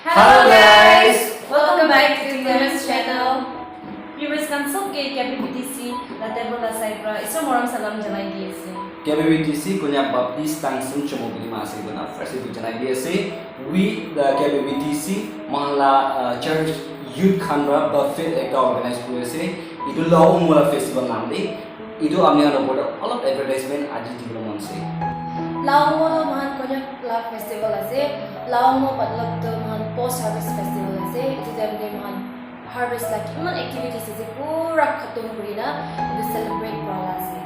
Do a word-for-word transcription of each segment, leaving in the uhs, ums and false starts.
Hello guys. Welcome back to Clemens channel. Viewers khan sob ke K B B T C la table la side pra isor morom salam janai di ase. K B B T C Konyak Baptist Tangsum Chomobili ma ase koina first etu janai di ase. We the K B B T C mohan la uh, church youth khan pra buffet ekta organize kuri ase. Etu Laomu la festival naam de. Etu apni khan opor te olop advertisement aji dibole mon ase. Laomu to mohan Konyak la festival ase. Laomu matlab to mohan post harvest festival ase. Etu time te mohan harvest la kiman activities ase pura khatam kurina etu celebrate kura la ase.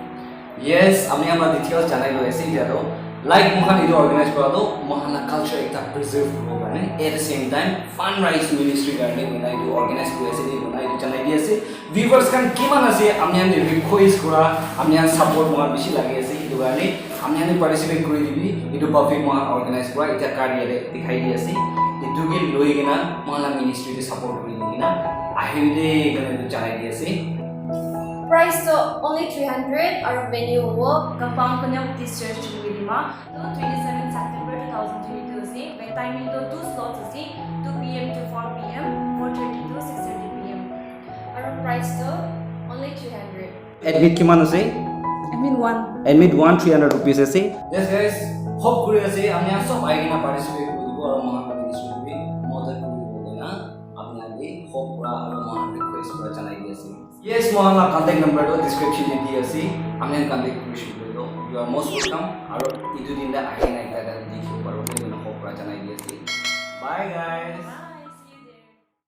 Yes, apni khan pra details janai loi ase etia to. Like mohan etu organize kura to mohan la culture ekta preserve kuribo karne, at the same time fundraise ministry karne koina etu organize kuri ase de koina etu janai di ase. Viewers khan kiman ase apni khan request kura, apni khan support mohan bishi lagi ase etu karne apni khan participate kuri dibi. Etu buffet mohan organize kura etia card yate dikhai di ase. Etu ke loi kena mohan la ministry te support kuri di kena ahibi de koina etu janai di ase. Price to only three hundred aru venue hobo Kapang Konyak Baptist Church Chumilima. To twenty seven September two thousand twenty two ase. Timing to two slots ase, two P M to four P M, four thirty to six thirty P M. Aru price to only three hundred. Admit kiman ase? I mean one. Admit one three hundred rupees ase. Yes guys, hope kuri ase apni khan sob ahi kena participate kuri dibo aru mohan khan ministry kuri model kuri dibo koina apni khan ke hope kura aru mohan request kura janai di ase. Yes, mohan la contact number to description te di ase. Apni khan contact kuri shuru kuri do. You are most welcome. Aru etu din te ahi kena ekta ekta dikhibo paribo koina hope kura janai di ase. Bye guys.